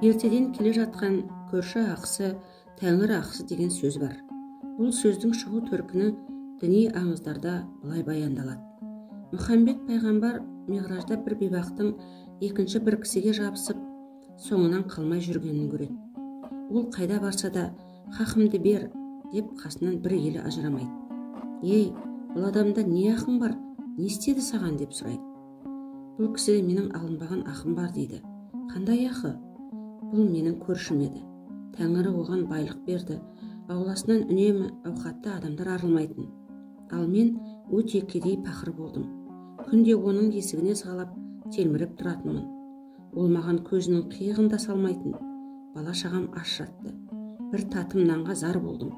Ертеден келе жатқан көрші ақысы, тәңір ақысы деген сөз бар. Бұл сөздің шығу төркіні діни аңыздарда былай баяндалады. Мұхаммед пайғамбар миғражда бір бейбақтың екінші бір кісіге жабысып, соңынан қалмай жүргенін көреді. Ол қайда барса да, хақымды бер деп қасынан бір елі ажырамайды. Ей, бұл адамда не ақың бар, не істеді саған деп сұрайды. Бұл кісіде менің алынбаған ақым бар дейді. Қандай ақы? Бұл менің көршім еді. Тәңірі оған байлық берді. Ауласынан үнемі ауқатты адамдар арылмайтын. Ал мен өте кедей пақыр болдым. Күнде оның есігіне сығалап телміріп тұратынмын. Ол маған көзінің қиығын да салмайтын. Бала шағам аш жатты. Бір татым нанға зар болдым.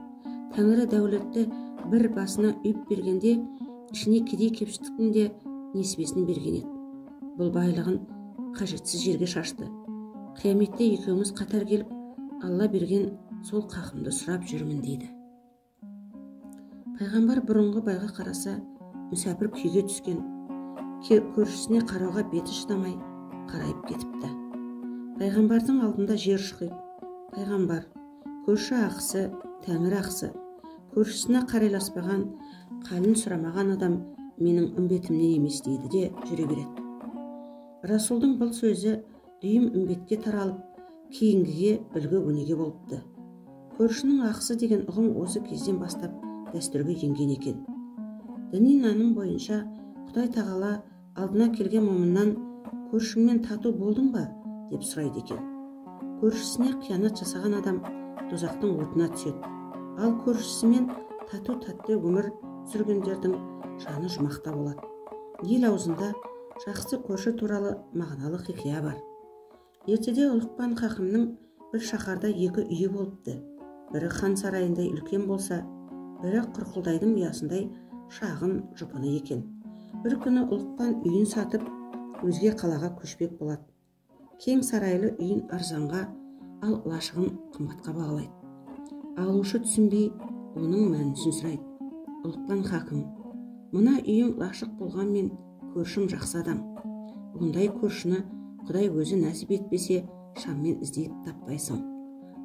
Тәңірі дәулетті бір басына үйіп бергенде, ішіне кедей кепшіктің де несібесін берген еді. Бұл байлығын қажетсіз жерге шашты. Қияметте екеуміз қатар келіп, Алла берген сол қақымды сұрап жүрмін дейді. Пайғамбар бұрынғы байға қараса, мүсәпір күйге түскен, көршісіне қарауға беті шыдамай қарайып кетіпті. Пайғамбардың алдында жер шұқиып, пайғамбар, көрші ақысы, тәңір ақысы, көршісіне қарайласпаған, қалын сұрамаған адам менің үмбетімнен емес дейді де жүре береді. Расулдың бұл сөзі дүйім үмбетке таралып, кейінгіге үлгі өнеге болыпты. Көршінің ақысы деген ұғым осы кезден бастап дәстүрге енген екен. Діни наным бойынша Құдай тағала алдына келген момыннан көршіңмен тату болдың ба деп сұрайды екен. Көршісіне қиянат жасаған адам тозақтың отына түседі. Ал көршісімен тату тәтті өмір сүргендердің жаны жұмақта болады. Ел аузында жақсы көрші туралы мағыналы хикая бар. Ертеде Ұлықпан хақымның бір шаһарда екі үйі болыпты. Бірі хан сарайындай үлкен болса, бірі құрқылдайдың ұясындай шағын жұпыны екен. Бір күні Ұлықпан үйін сатып, өзге қалаға көшпек болады. Кең сарайлы үйін арзанға, ал лашығын қымбатқа бағалайды. Алушы түсінбей, оның мәнісін сұрайды. Ұлықпан хакім, мына үйім лашық болғанмен көршім жақсы адам. Ондай көршіні Құдай өзі нәсіп етпесе, шаммен іздеп таппайсың.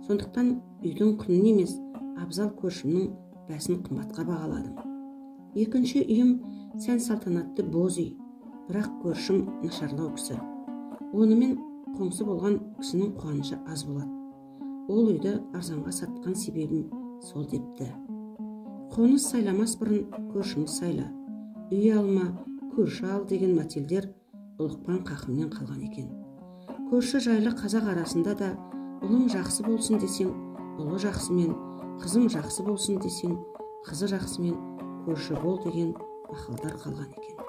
Сондықтан үйдің құнын емес, абзал көршімнің бәсін қымбатқа бағаладым. Екінші үйім сән салтанатты боз үй, бірақ көршім нашарлау кісі. Онымен қоңсы болған кісінің қуанышы аз болады. Ол үйді арзанға сатқан себебім сол депті. Қоныс сайламас бұрын көршіңді сайла. Үй алма, көрші ал деген мәтелдер Ұлықпан қақымнен қалған екен. Көрші жайлы қазақ арасында да ұлым жақсы болсын десең, ұлы жақсымен, қызым жақсы болсын десең, қызы жақсымен көрші бол деген мақалдар қалған екен.